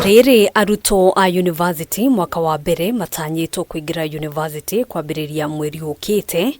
Rĩrĩ arutwo a yunivasĩtĩ mwaka wa mbere matanyĩtwo kũingĩra yunivasĩtĩ kwambĩrĩria mweri ũkĩte,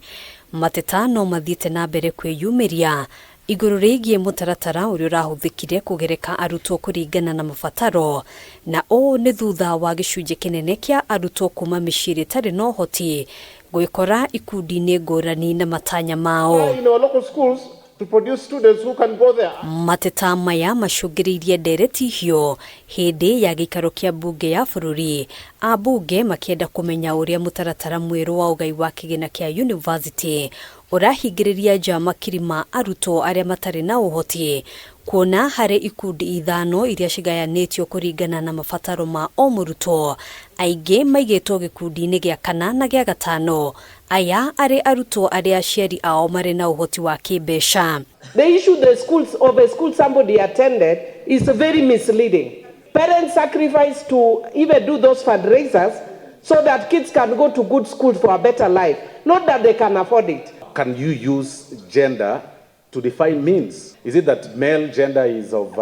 mateta no mathiĩte na mbere kwĩyumĩria igũrũ rĩgiĩ mũtaratara ũrĩa ũrahũthĩkire kũgereka arutwo kũringana na mabataro, na ũũ nĩ thutha wa gĩcunjĩ kĩnene kĩa arutwo kuma mĩciĩ ĩrĩa ĩtarĩ na ũhoti gwĩkora ikundi-inĩ ngũrani na matanya mao. In our local schools to produce students who can go there. Mateta maya macũngĩrĩirie ndereti hiũ hĩndĩ ya gĩikaro kĩa mbunge ya bũrũri, ambunge makĩenda kũmenya ũrĩa mũtaratara mwerũ wa ũgai wa kĩgĩna kĩa yunivasĩtĩ ũrahingĩrĩria nja makiri ma arutwo arĩa matarĩ na ũhoti, kuona harĩ ikundi ithano iria cigayanĩtio kũringana na mabataro ma o mũrutwo, aingĩ maigĩtwo gĩkundi-inĩ gĩa kana na gĩa gatano, aya arĩ arutwo arĩa aciari ao marĩ na ũhoti wa kĩmbeca. The issue the schools of a school somebody attended is very misleading. Parents sacrifice to even do those fundraisers so that kids can go to good schools for a better life, not that they can afford it. Can you use gender to define means? Is it that male gender is of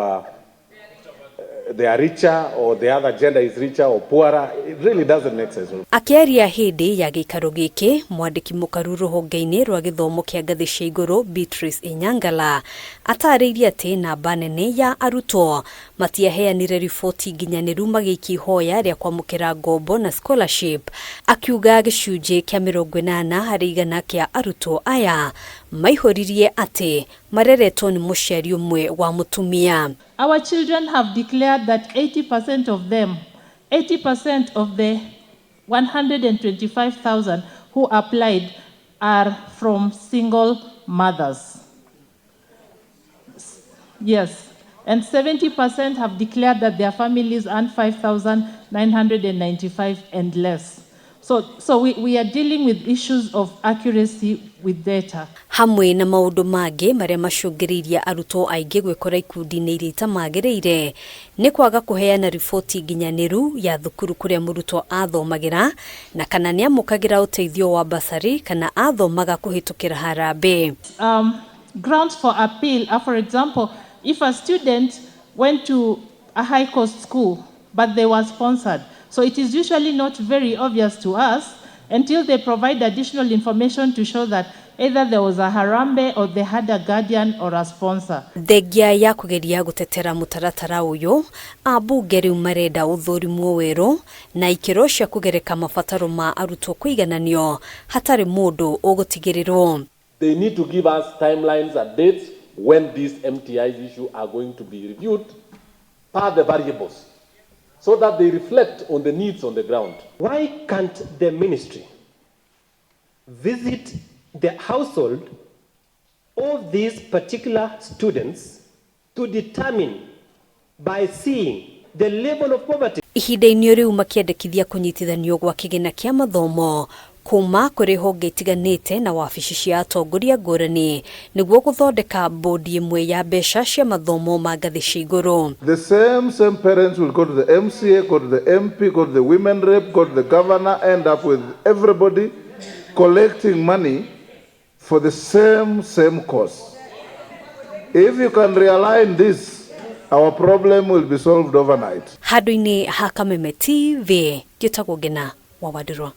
they are richer or the other gender is richer or poorer? It really doesn't make sense. Akĩaria hĩndĩ ya gĩikaro gĩkĩ, mwandĩki mũkaru rũhonge-inĩ rwa gĩthomo kĩa ngathĩ cia igũrũ Beatrice Inyangala atarĩirie atĩ namba nene ya arutwo matiaheanire riboti nginyanĩru magĩikia ihoya rĩa kwamũkĩra ngombo na scholarship, akiuga gĩcunjĩ kĩa 80% kĩa arutwo aya maihũririe atĩ mareretwo nĩ mũciari ũmwe wa mũtumia. Our children have declared that 80% of them, 80% of the 125,000 who applied are from single mothers. Yes, and 70% have declared that their families earn 5,995 and less. So we are dealing with issues of accuracy with data. Hamwe na maũndũ mangĩ marĩa macũngĩrĩirie arutwo aingĩ gwĩkora ikundi-inĩ iria itamagĩrĩire nĩ kwaga kũheana riboti nginyanĩru ya thukuru kũrĩa mũrutwo athomagĩra na kana nĩ amũkagĩra ũteithio wa basarĩ kana athomaga kũhĩtũkĩra harambee. Grounds for appeal are, for example, if a student went to a high cost school but they were sponsored. So it is usually not very obvious to us until they provide additional information to show that either there was a harambee or they had a guardian or a sponsor. Thengia ya kũgeria gũtetera mũtaratara ũyũ, ambunge rĩu marenda ũthũrimwo werũ na ikĩro cia kũgereka mabataro ma arutwo kũigananio hatarĩ mũndũ ũgũtigĩrĩrwo. They need to give us timelines and dates when these MTIs issue are going to be reviewed per the variables so that they reflect on the needs on the ground. Why can't the ministry visit the household of these particular students to determine by seeing the level of poverty? Ihinda-inĩ rĩu makĩendekithia kũnyitithanio gwa kĩgĩna kĩa mathomo kuma kũrĩ honge itiganĩte na wabici cia atongoria ngũrani nĩguo gũthondeka bodi ĩmwe ya mbeca cia mathomo ma ngathĩ cia igũrũ. The same parents will go to the MCA, go to the MP, go to the women rep, go to the governor, end up with everybody collecting money for the same cause. If you can realign this, our problem will be solved overnight. Handũ-inĩ ha Kameme TV, njĩtagwo Ngena wa Wandirwa.